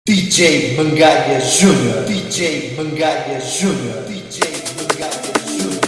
DJ Mangalha Júnior, DJ Mangalha Júnior, DJ Mangalha Júnior.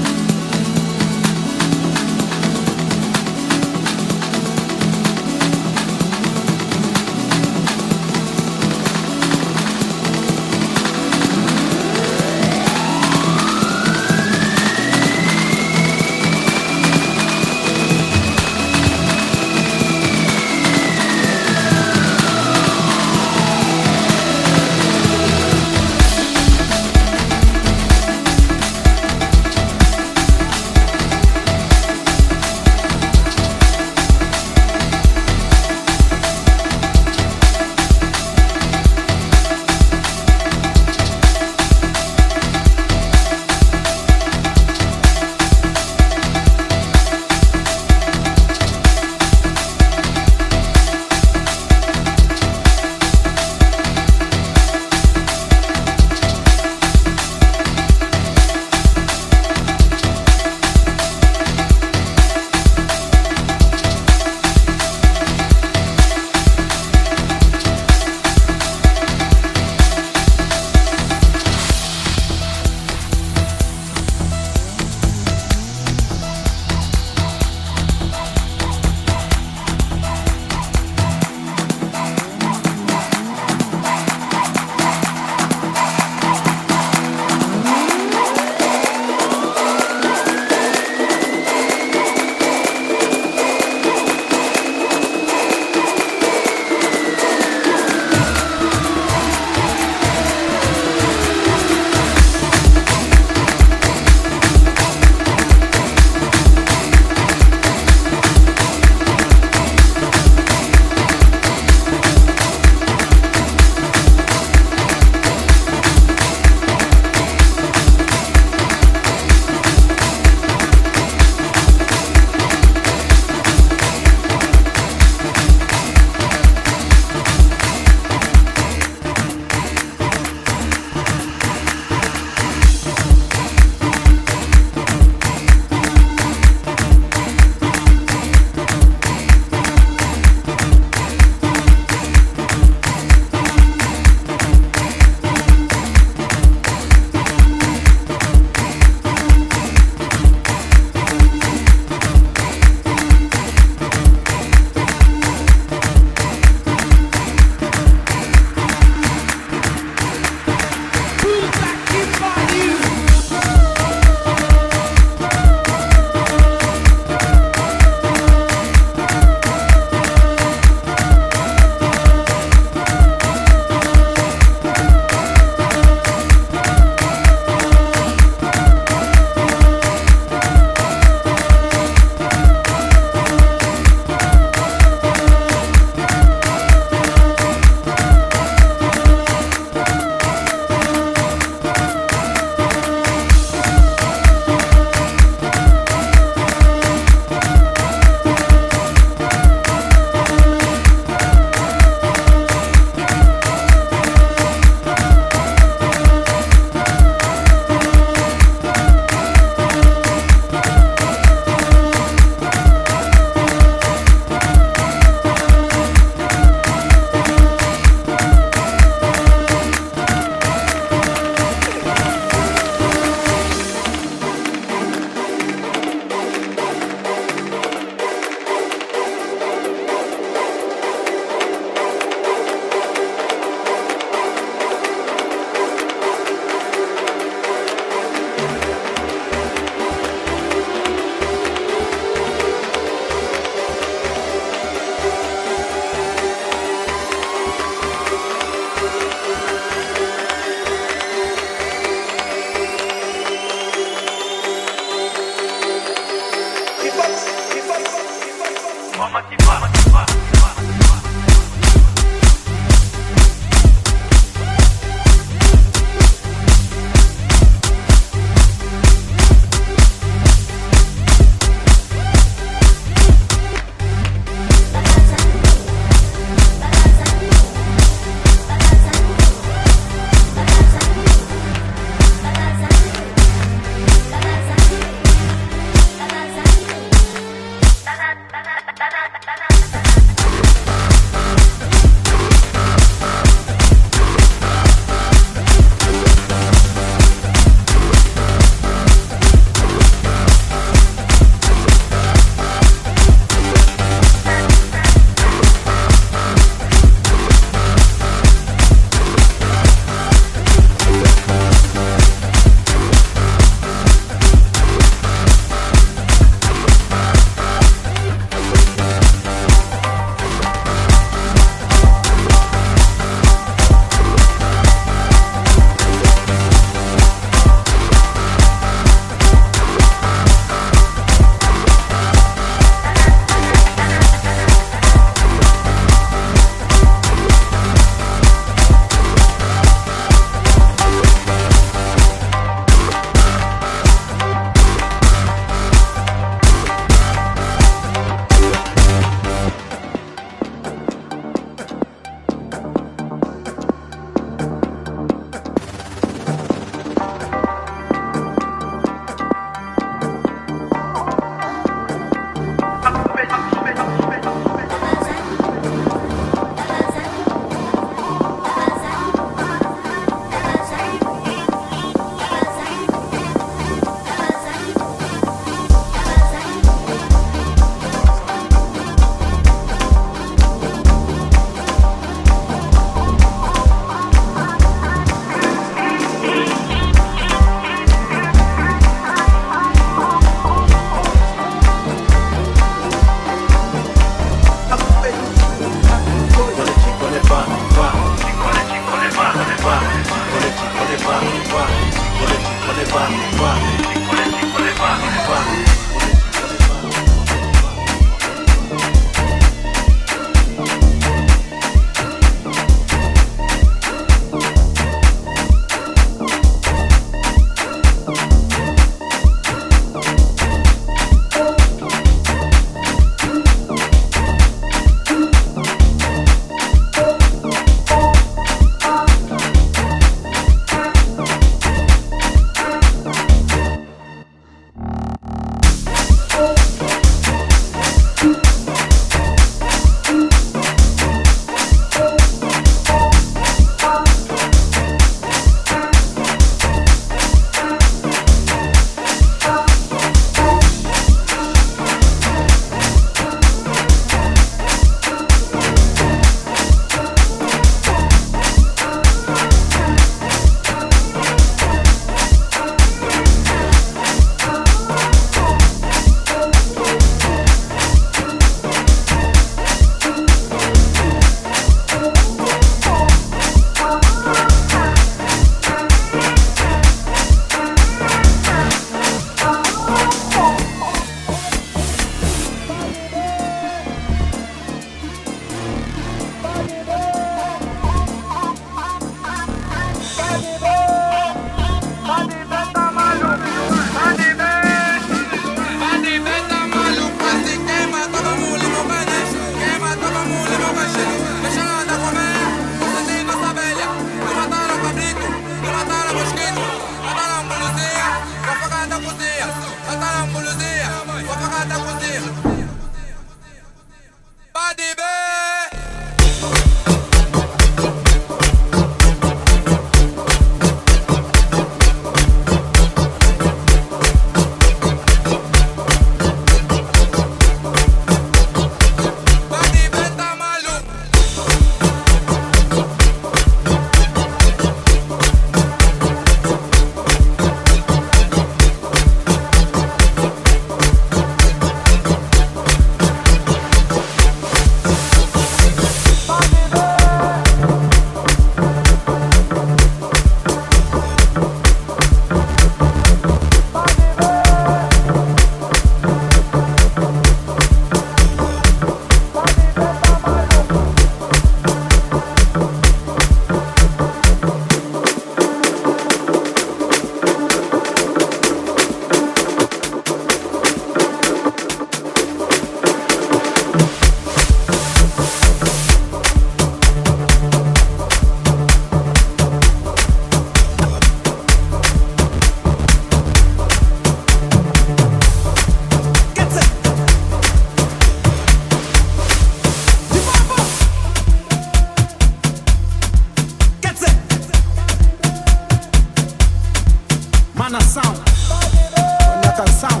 nação. Olha a canção,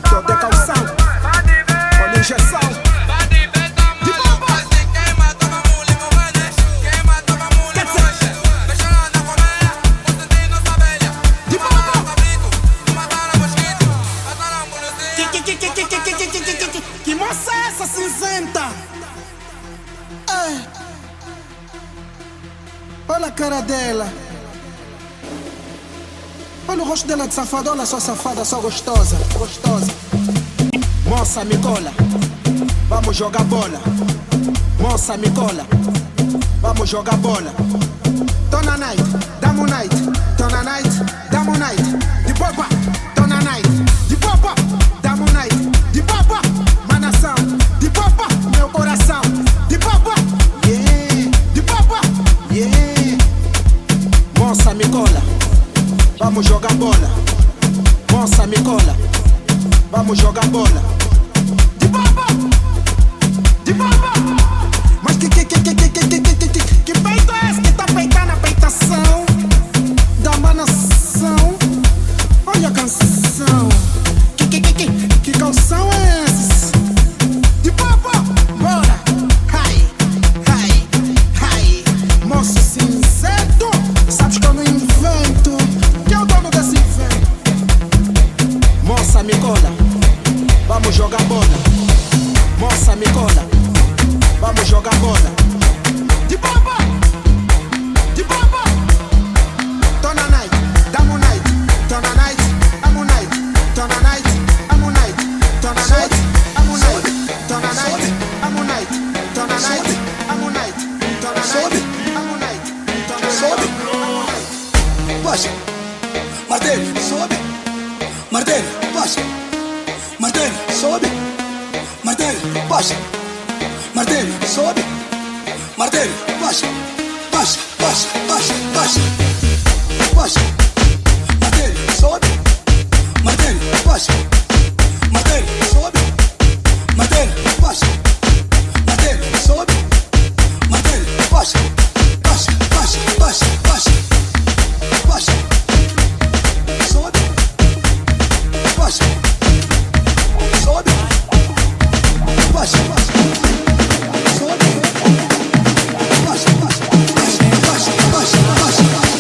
tô de calção. Olha a injeção. De bomba. Quer dizer, de bomba. Que moça é essa cinzenta? É. Olha a cara dela. Olha o rosto dela de safadona, só safada, só gostosa, gostosa. Moça, me cola, vamos jogar bola. Moça, me cola, vamos jogar bola. Tô na night, damo night, tô na night, damo night. De boba, tô na night, de boba, damo night, de boba, manação, de boba, meu coração, de boba, yeah, de boba, yeah. Moça, me cola, vamos jogar bola. Moça, me cola, vamos jogar bola. De boba, de boba. Mas que peito é esse que tá peitando a peitação da manação? Olha a canção. Que calção é esse? De boba, bora. Ai, ai, ai. Moço cinzento, sabes que eu não invento. Quem é o dono desse invento? Moça, me cola, vamos jogar bola. Moça, me cola, vamos jogar bola. De boba, de boba. Tô na night, damo night, tô na night, amo night, tô na night, amo night, tô na night, amo night, tô na night, amo night, tô na night, amo night, tô na night, amo night, tô na night, amo night. Baixa, martelo, sobe, martelo, baixa, martelo, sobe, martelo, baixa, martelo, sobe, martelo, baixa, baixa, baixa, baixa, baixa, baixa, martelo, sobe, martelo, baixa, martelo, sobe, martelo, baixa, martelo, sobe, martelo, baixa, baixa, baixa, baixa, baixa, baixa, sobe, baixa, sobe, baixa, sobe, baixa, baixa, baixa, baixa, baixa, baixa.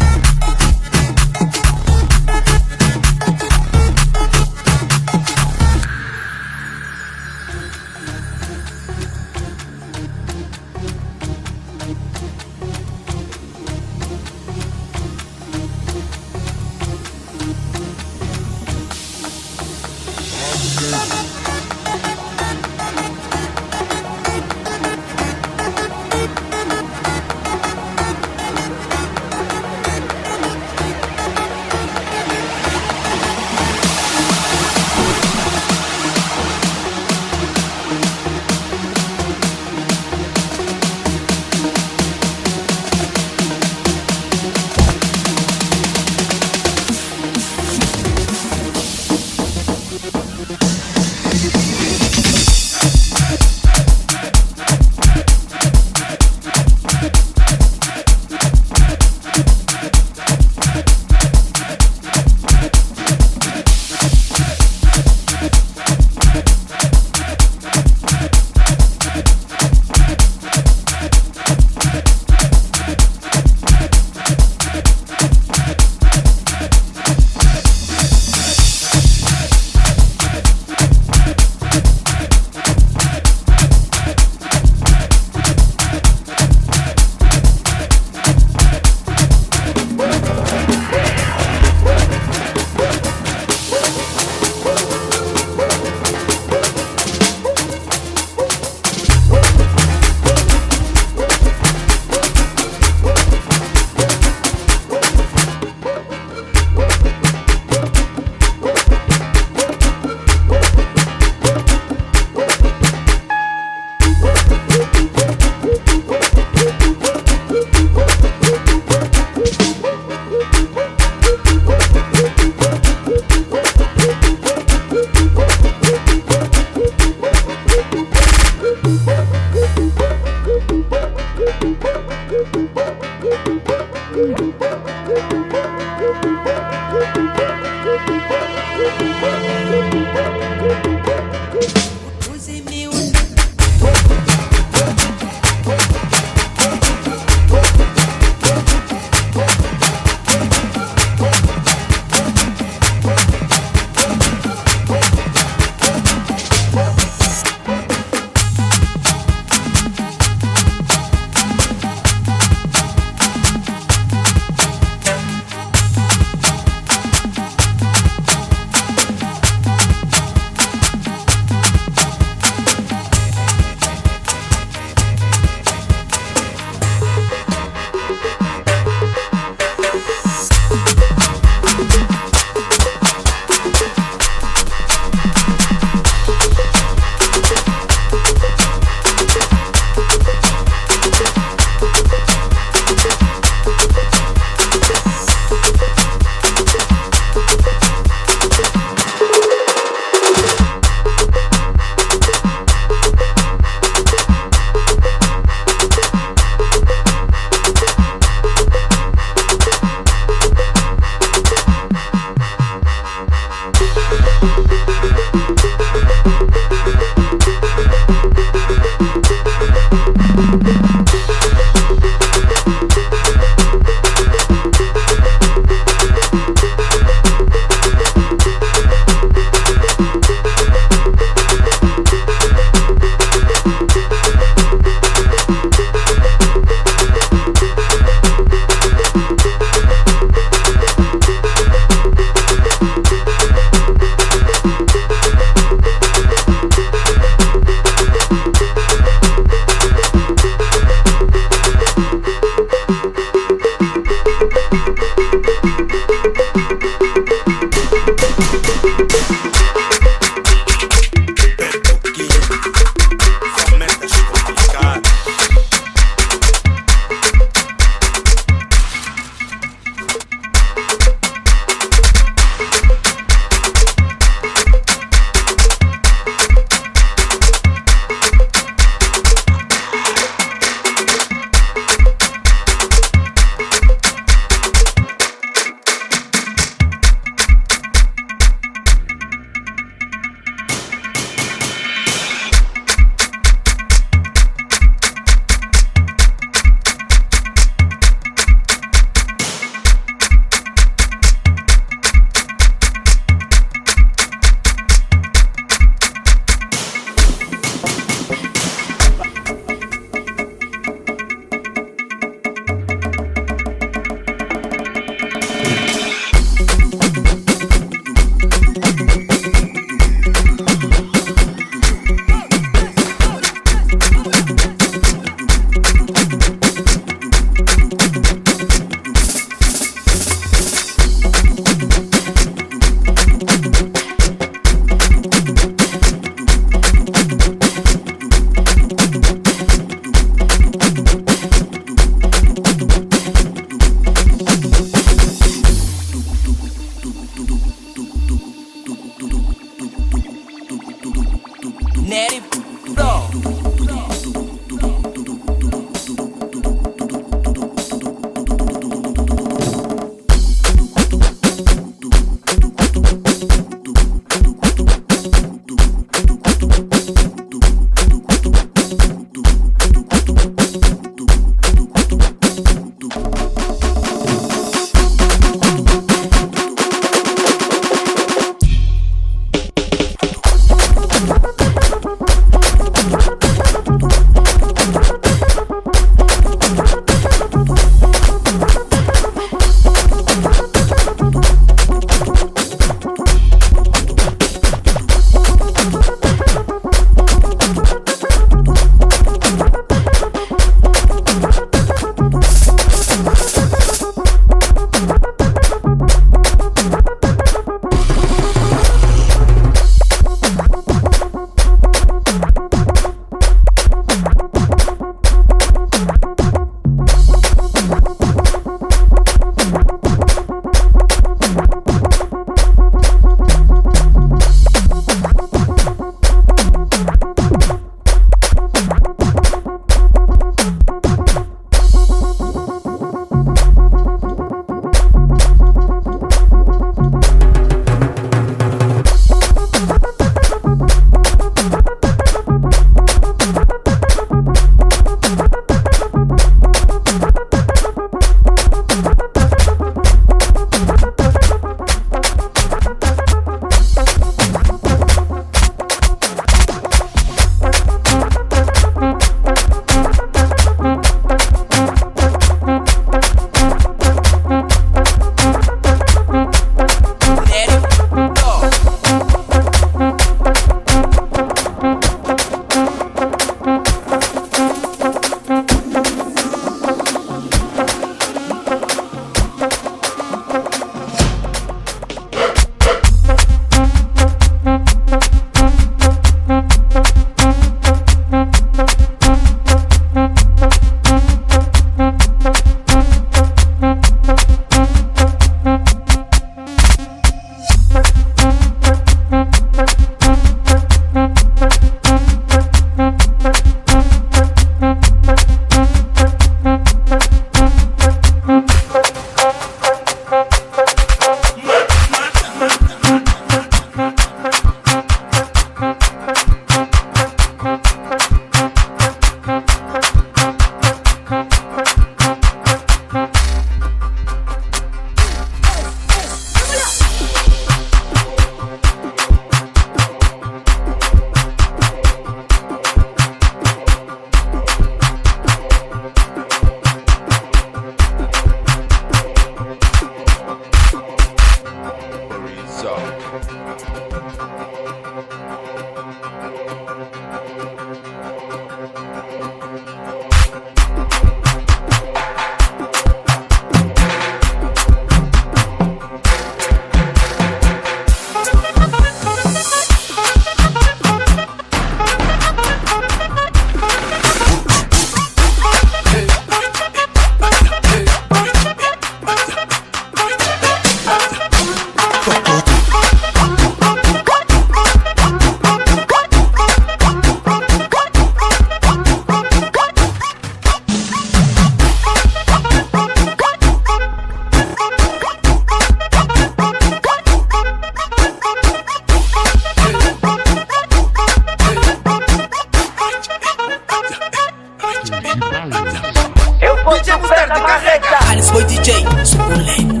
Marreta. Alice Boy DJ, Suculenta.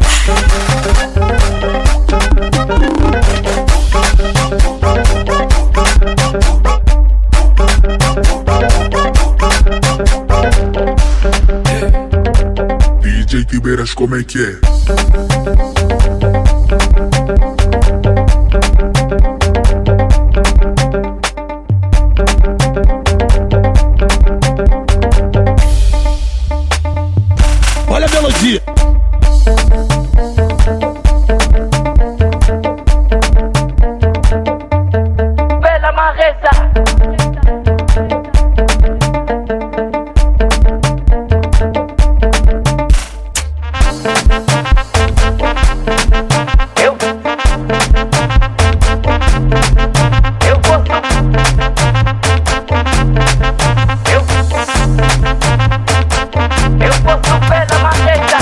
DJ Tibeiras, como é que é? Olha a melodia. Bela Marreta. Eu. Eu gosto. Eu. Eu gosto pela marreta.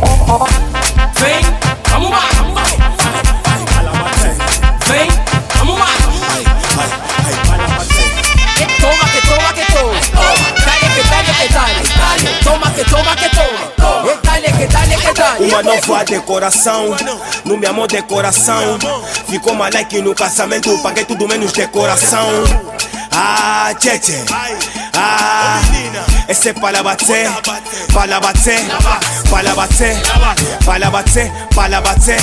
Vem, vamos lá. Vem, vamos lá. Toma que toma que toma. Dale que dale que dale. Toma que toma que toma. Dale que dale que dale. Uma nova decoração, no meu amor decoração. Ficou uma like no casamento, paguei tudo menos decoração. Ah, tchê tchê, ah, esse é para bater, para bater, para bater, para bater, para bater,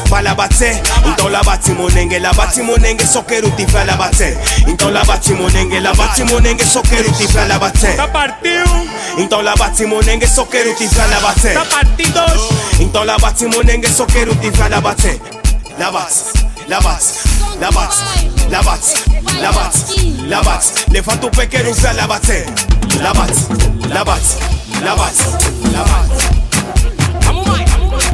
para bater. Então lá bate monengue, lá bate monengue, só quero te ver lá bater. Então lá bate monengue, lá bate monengue, só quero te ver lá bater. Tá partiu, Então lá bate monengue, só quero te ver lá bater. tá partidos. Então lá bate monengue, só quero te ver lá bater. Lá bate, lá bate, lá bate, lá bate, lá bate, lá bate. Levanta o pé, quero ver lá bater. Lá bate, lá bate, lá bate, lá bate. Vamos mais, vamos mais.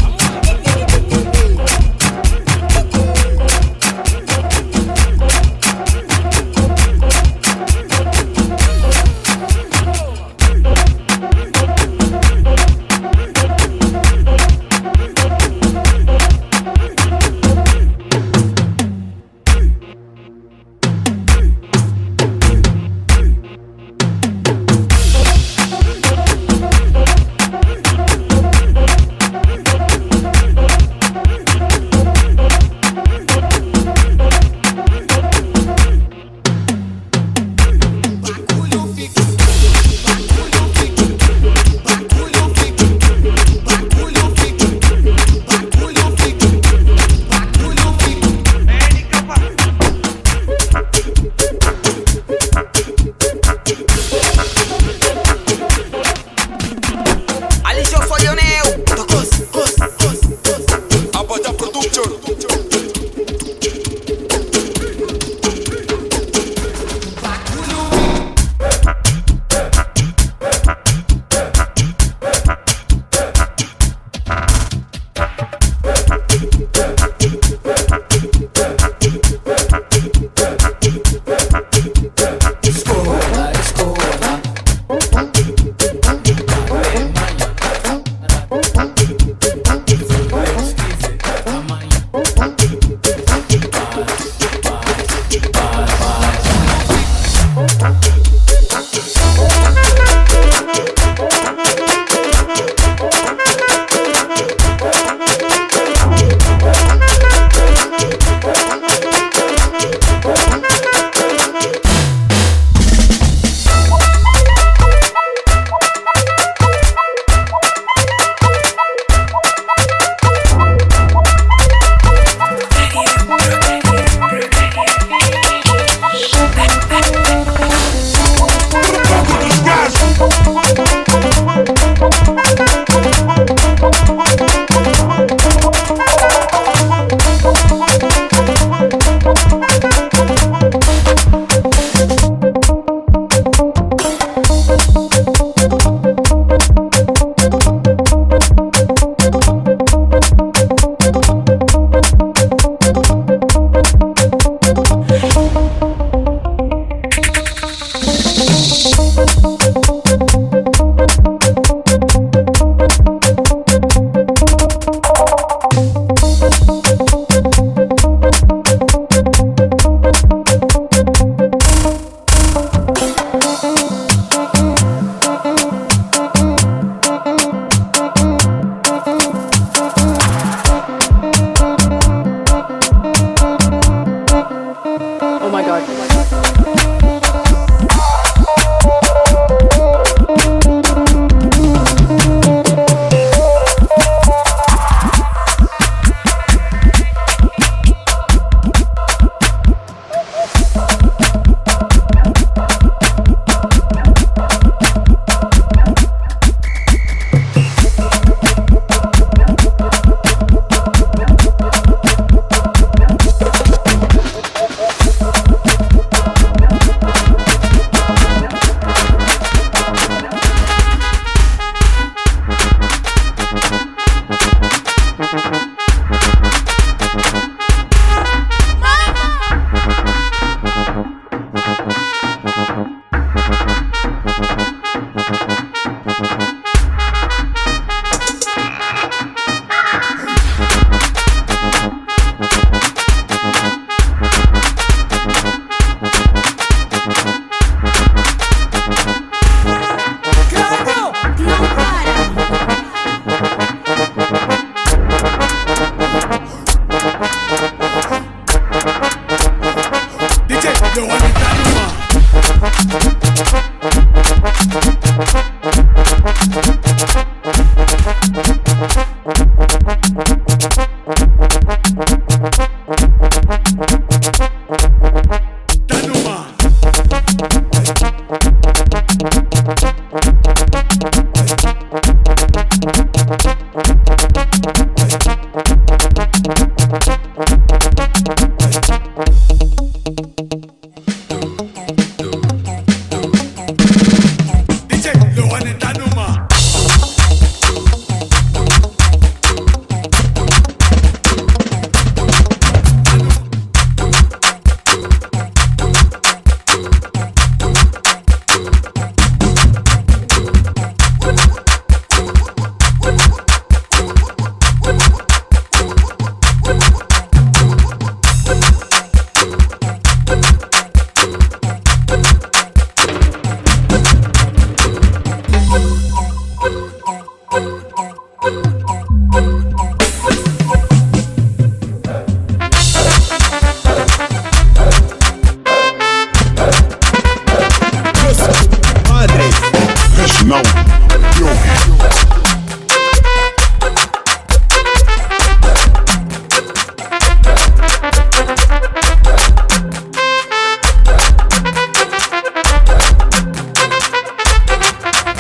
Não, eu.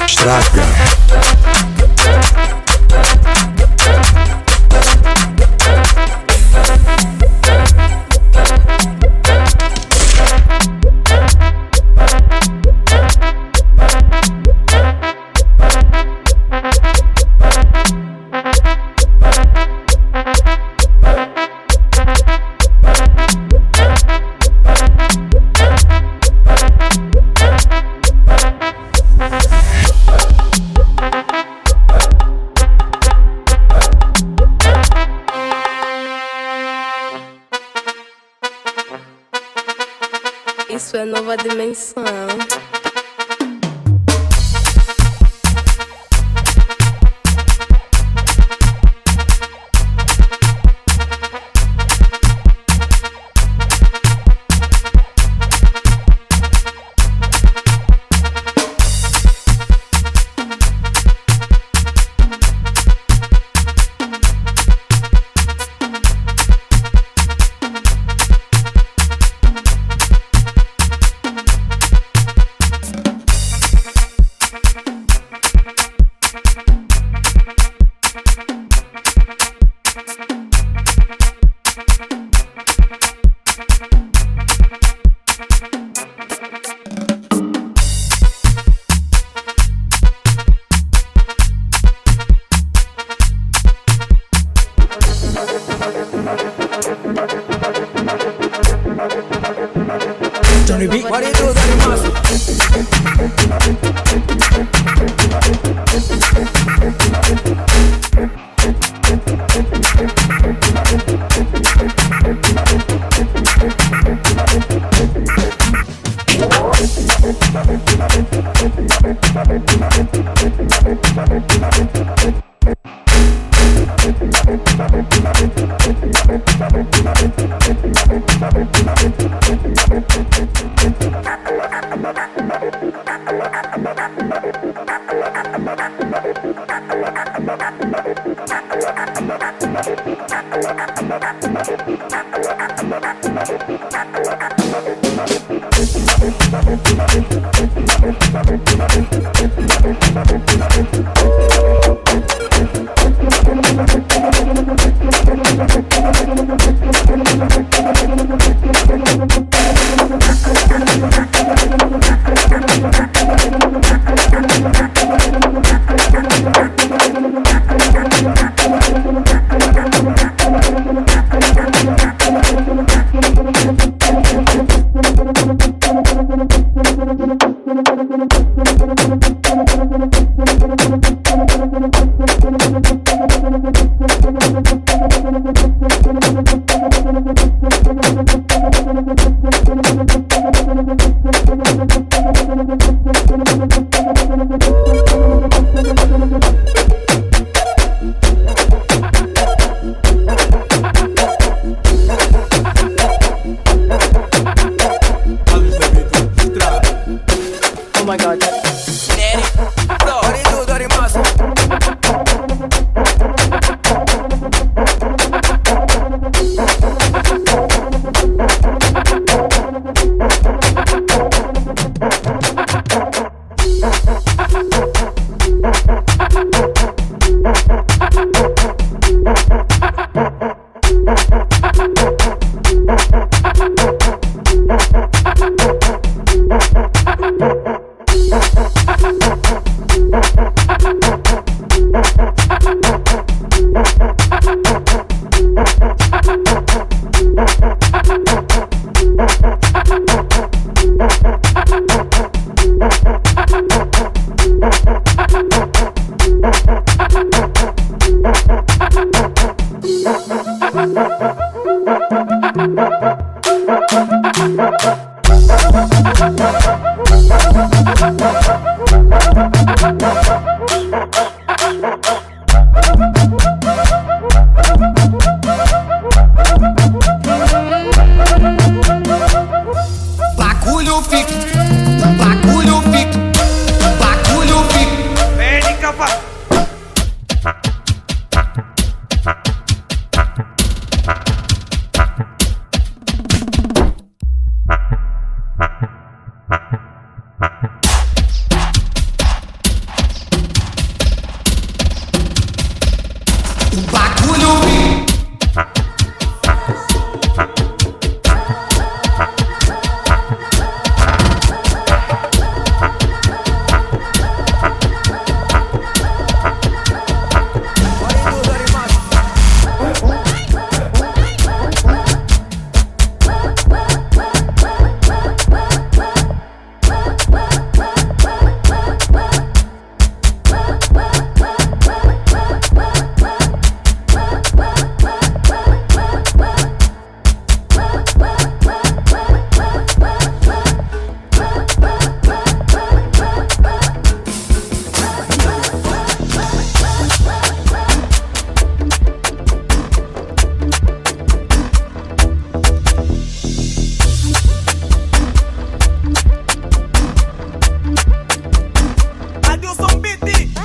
Estraga. Isso é nova dimensão. Johnny B. What it do, Johnny Master? Oh my god. What it do, Dirty Master?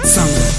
Sangra.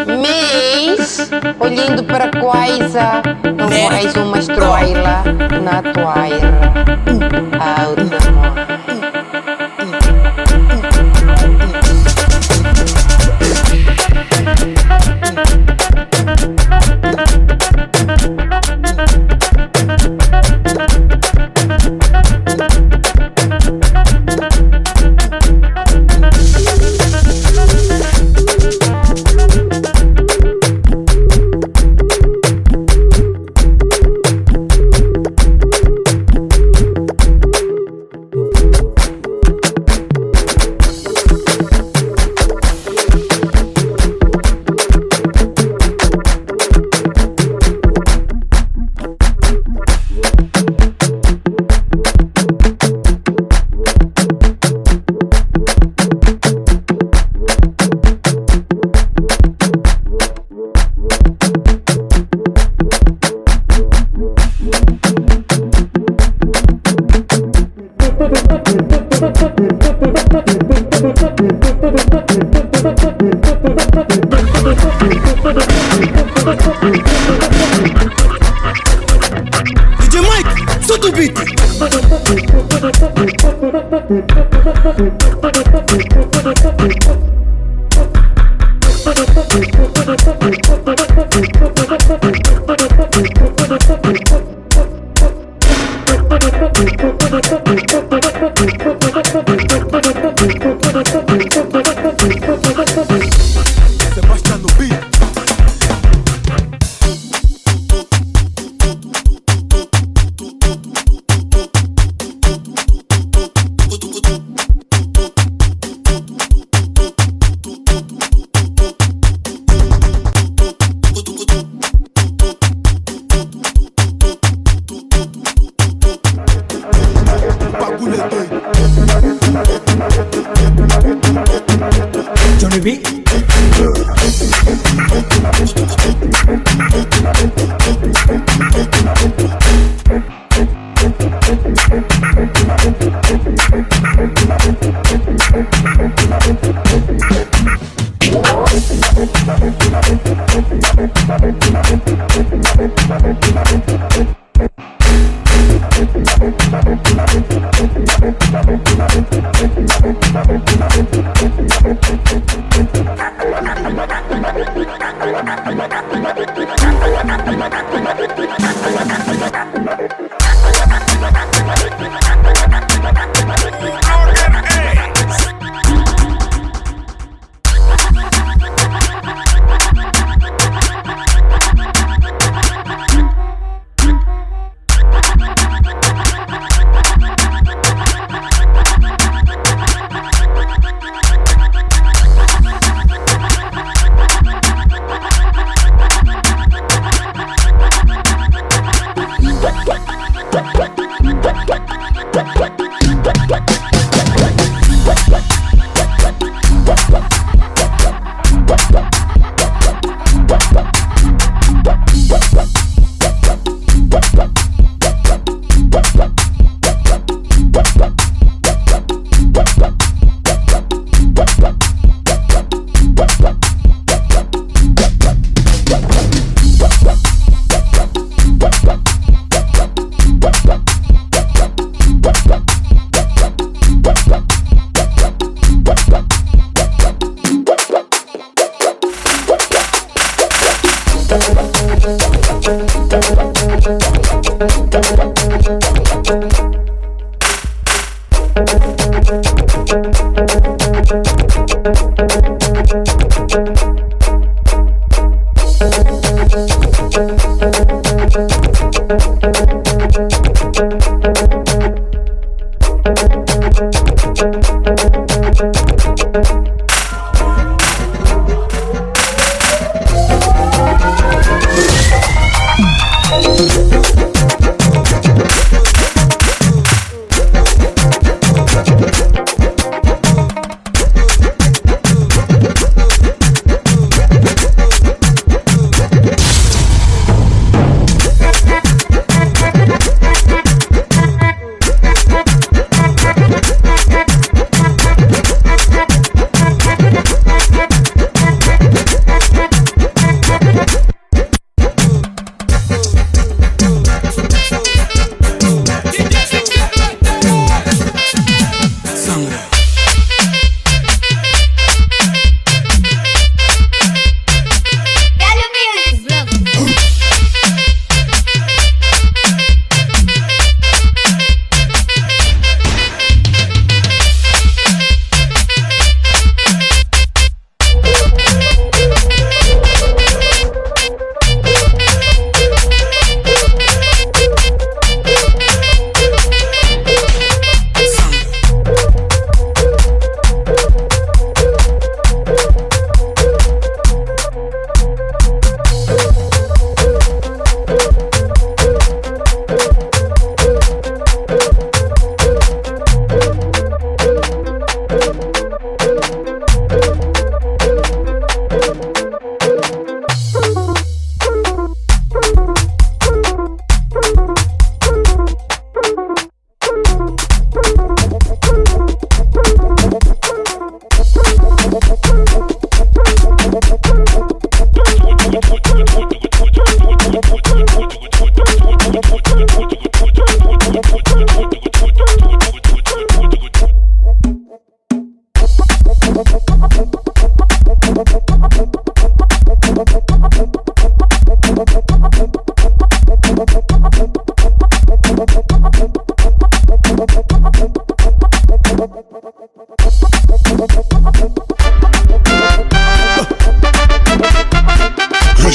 Mês, olhando para coisa, mais uma estrela na toalha. Alta DJ Mike, solta o beat. Sebastian no beat. Bagulho é doido. Johnny B.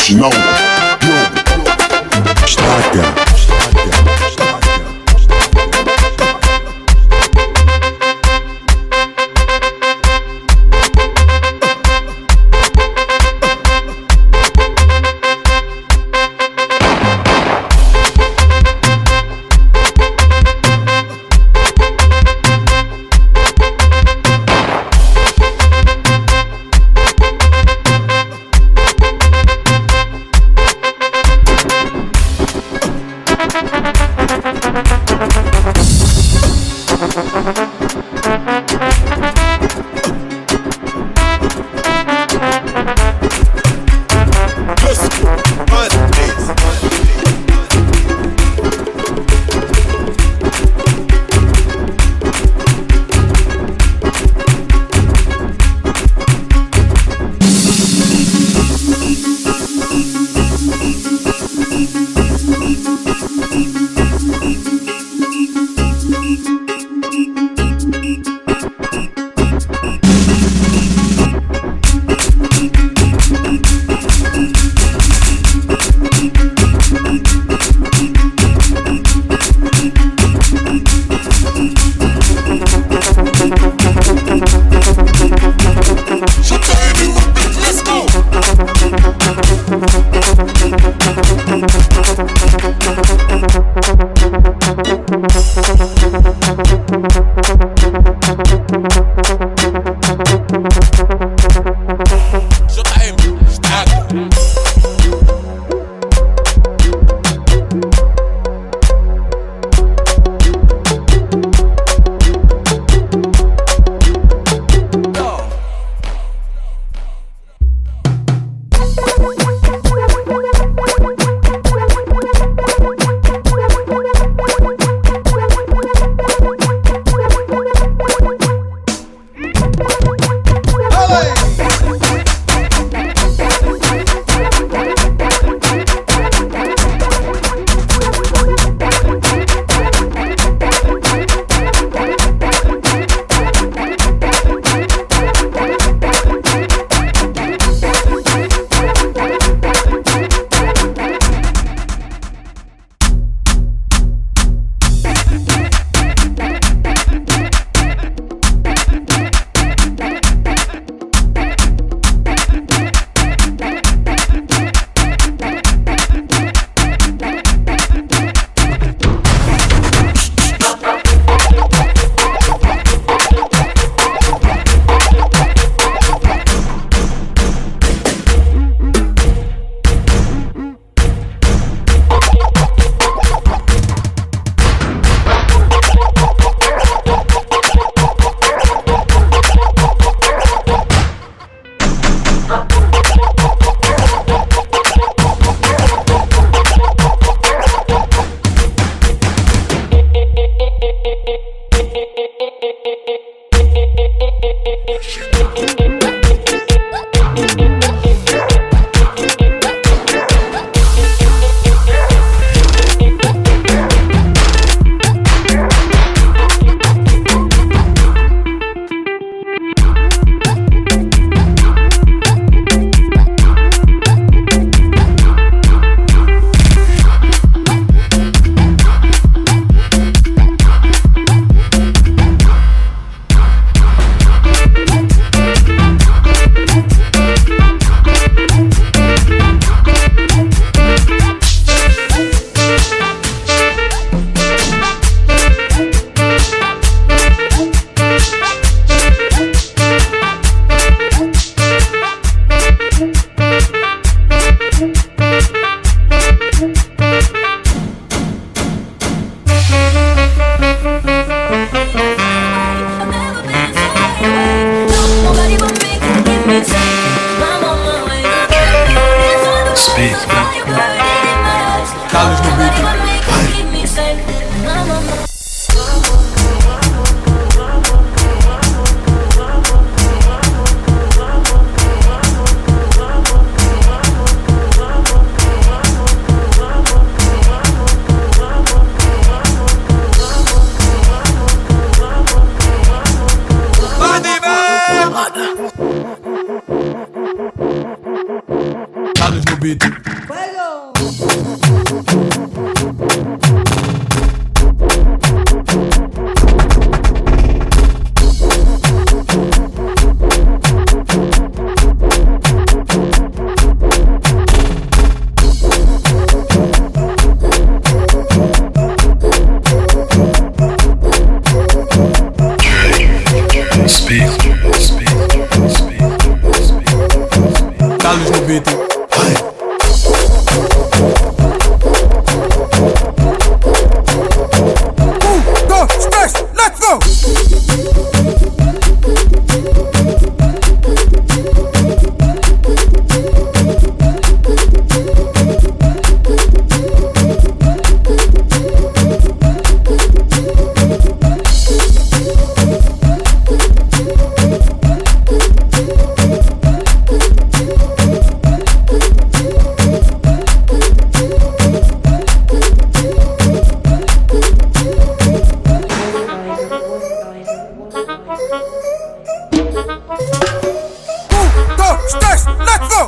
Reginaldo, Diogo, Estraga. Carlos no beat. Carlos no beat. Carlos no beat. Um, dois, três, let's go! Um, dois, três, let's go!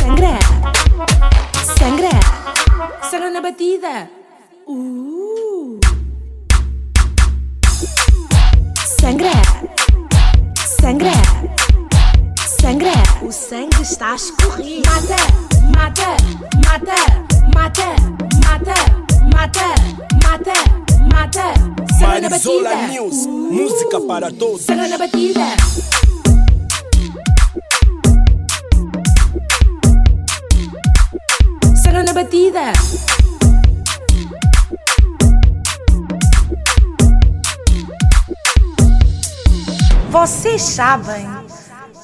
Sangra, sangra, sangra na batida. Sangra, sangra, sangra. O sangue está a escorrer. Mata, mata, mata, mata, mata, mata, mata, mata. Sangra na Marizola batida. News, música para todos. Sangra na batida. Sangra na batida. Vocês sabem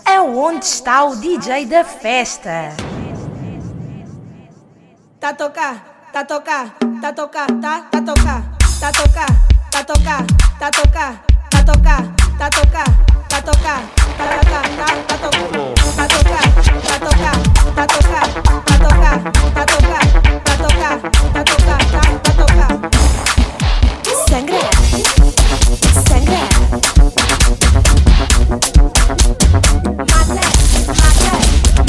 aonde está o DJ da festa? Tá tocar, tá tocar, tá tocar, tá, tá tocar, tá tocar, tá tocar, tá tocar, tá tocar, tá tocar, tá tocar, tá tocar, tá, tá tocar, tá tocar, tá tocar, tá tocar, tá tocar, tá tocar, tá tocar, tá tocar, tá, tá tocar. Sangra, sangra. Mata, mata,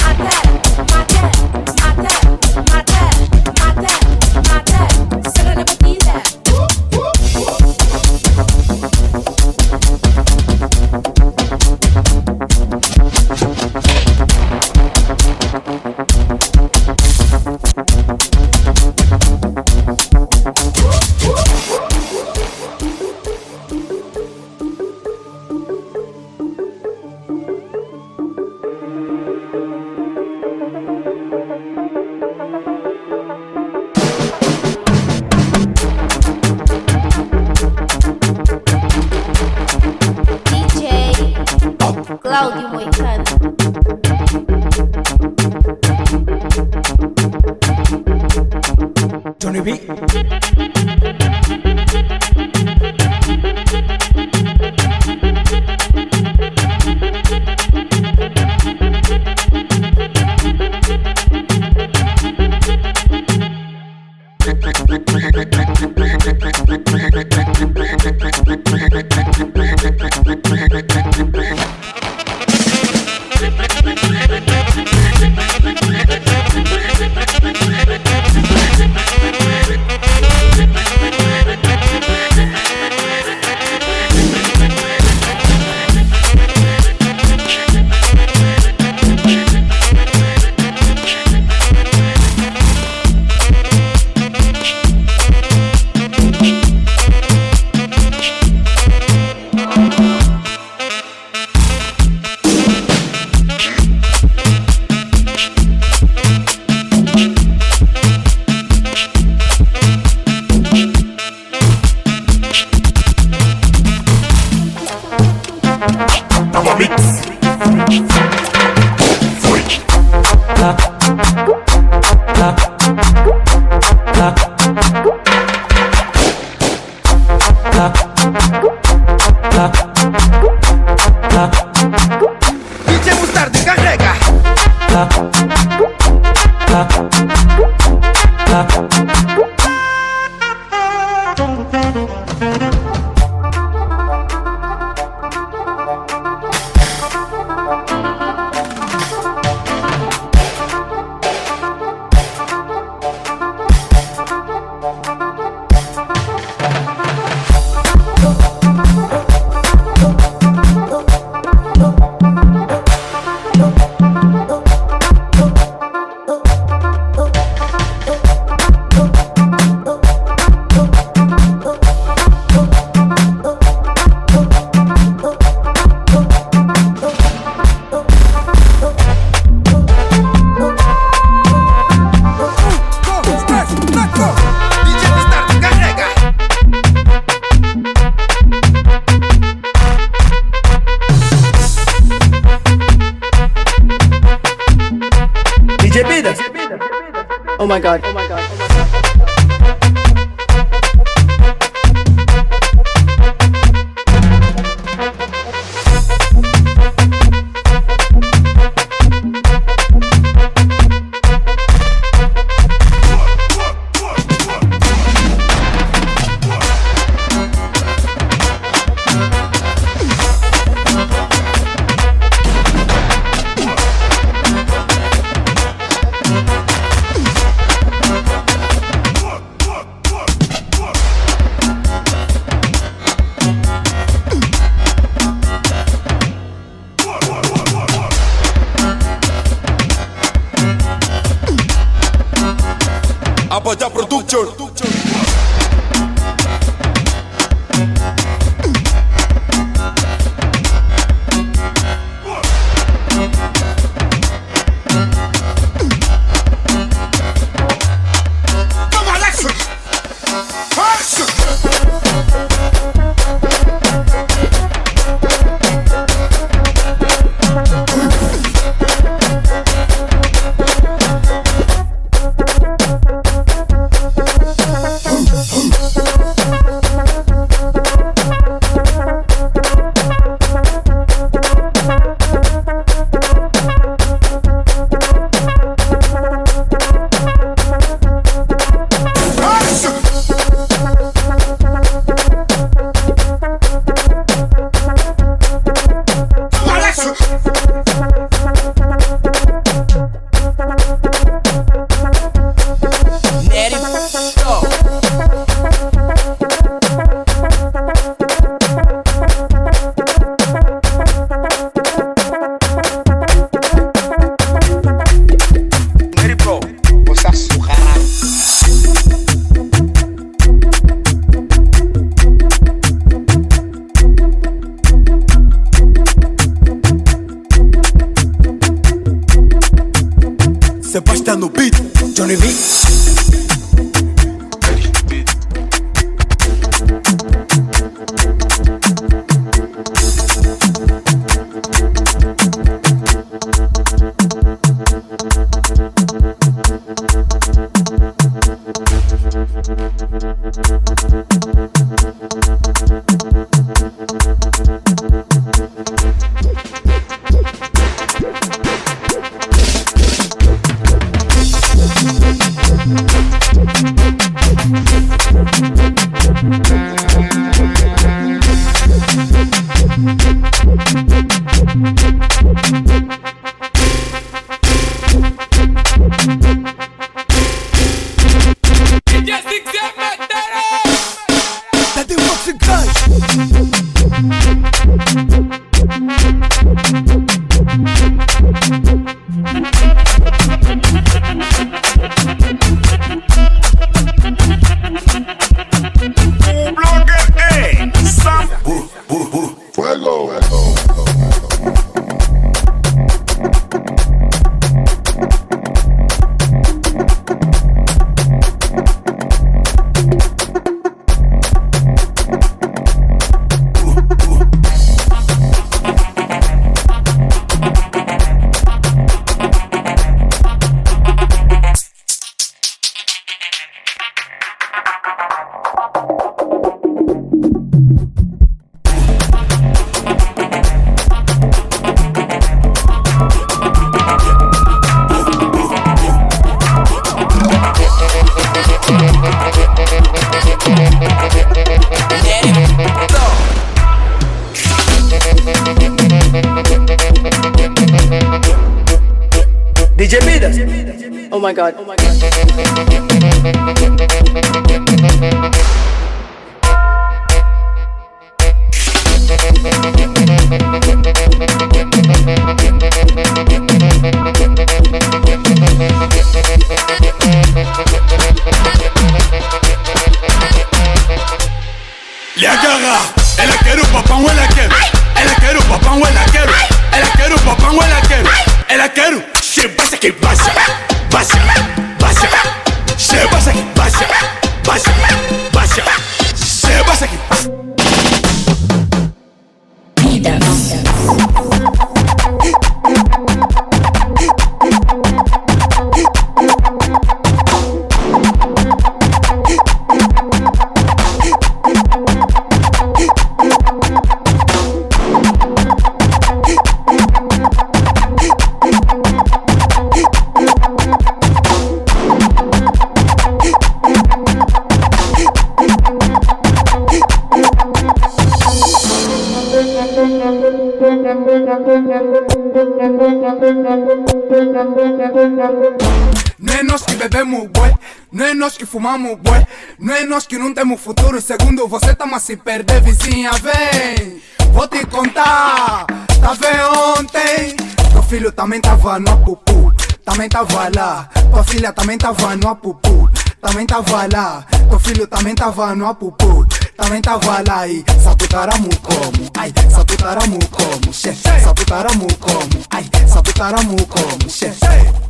mata, mata, mata, mata, mata, mata. Sangra na batida. DJ Cláudio Moicano. Johnny B. Tava mix. Foi. DJ Mostarda carrega. Oh my god. Oh my god. Abadá Production. Toma action! Action! Nery Pro. Nery Pro. Você surrado. Sebastian no beat, Johnny B. That the fucking guys. Fuego. Nery Pro. DJ Midas. Oh my god. Oh my god. Le agarra, ela quer o papão, ela quer. Ela quer o papão, ela quer. Ela quer o papão, ela quer. Ela quer o che baixa que baixa, baixa, baixa. Che baixa que baixa, baixa, baixa. Che baixa que. Midas. Não é nós que bebemos bué, não é nós que fumamos bué, não é nós que não temos futuro. Segundo você, tamo a se perder, vizinha. Vem, vou te contar. Tá vendo ontem? Teu filho também tava no apupu, também tava lá. Tua filha também tava no apupu, também tava lá. Teu filho também tava no apupu, também tava lá. E satutaramu como, ai, satutaramu como, che, satutaramu como, ai, satutaramu como, che.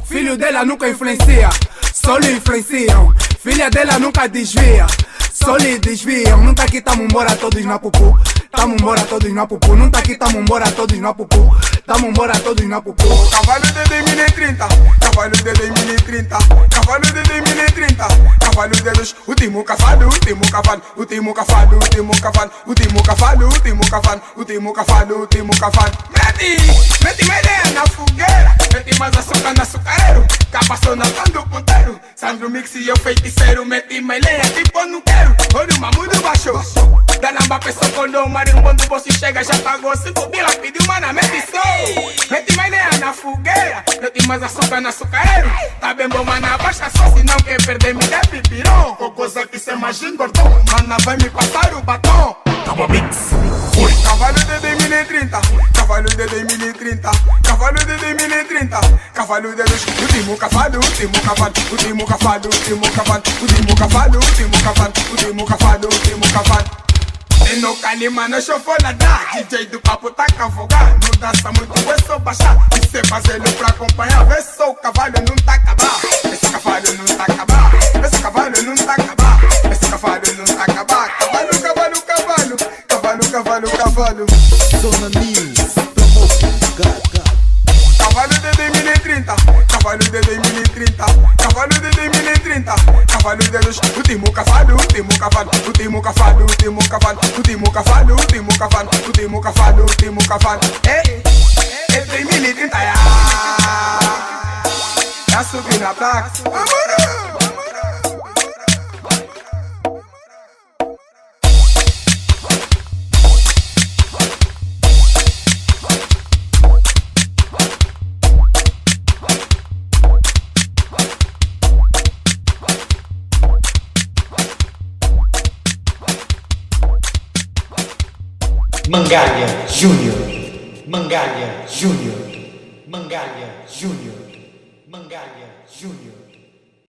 Filho dela nunca influencia, só lhe influenciam. Filha dela nunca desvia, só lhe desviam. Não tá aqui, tamo embora todos na pupu. Tamo embora todos na pupu. Não tá aqui, tamo embora todos na pupu. Tamo embora todos na pupu. Cavalo de 2030, cavalo de 2030, cavalo de 2030, cavalo de dois, último cavalo, último cavalo, último cavalo, último cavalo, último cavalo, último cavalo, último cavalo, último cavalo. Mete, mete mais na fogueira, mete mais açúcar no açucareiro, capaçou na do ponteiro, Sandro Mix e eu feiticeiro, mete mais lenha, tipo não quero, olha o mamudo baixou, da lamba pessoa quando o marimbondo bolso chega já pagou cinco bila, pediu mana, mete só, mete mais lenha na fogueira, mete mais açúcar no açucareiro, tá bem bom, mana, baixa só, se não quer perder me dá pipirão, com coisa que cê mais engordou, mana vai me passar o batom. Tava mix, foi. Cavalo de 2030, cavalo de 2030, cavalo de 2030, cavalo de dois, último cavalo, último cavalo, último cavalo, último cavalo, último cavalo, último cavalo, último cavalo, último cavalo. E no Kalima, no chofolada, DJ do papo tá cavalgar, não dança muito, é só baixar, e cê fazendo pra acompanhar, vê só o cavalo não tá acabar, esse cavalo não tá acabar, esse cavalo não tá acabar, esse cavalo não tá acabar, cavalo, cavalo, cavalo, cavalo, cavalo, cavalo. Zona News, promovo Cavalo de 2030, cavalo de 2030, cavalo de 2030, cavalo de dois, último cavalo, último cavalo, último cavalo, último cavalo, último cavalo, último cavalo, último cavalo, último cavalo. É, é 2030, ya. Já subi na placa. Vamos! Mangalha Júnior, Mangalha Júnior, Mangalha Júnior, Mangalha Júnior.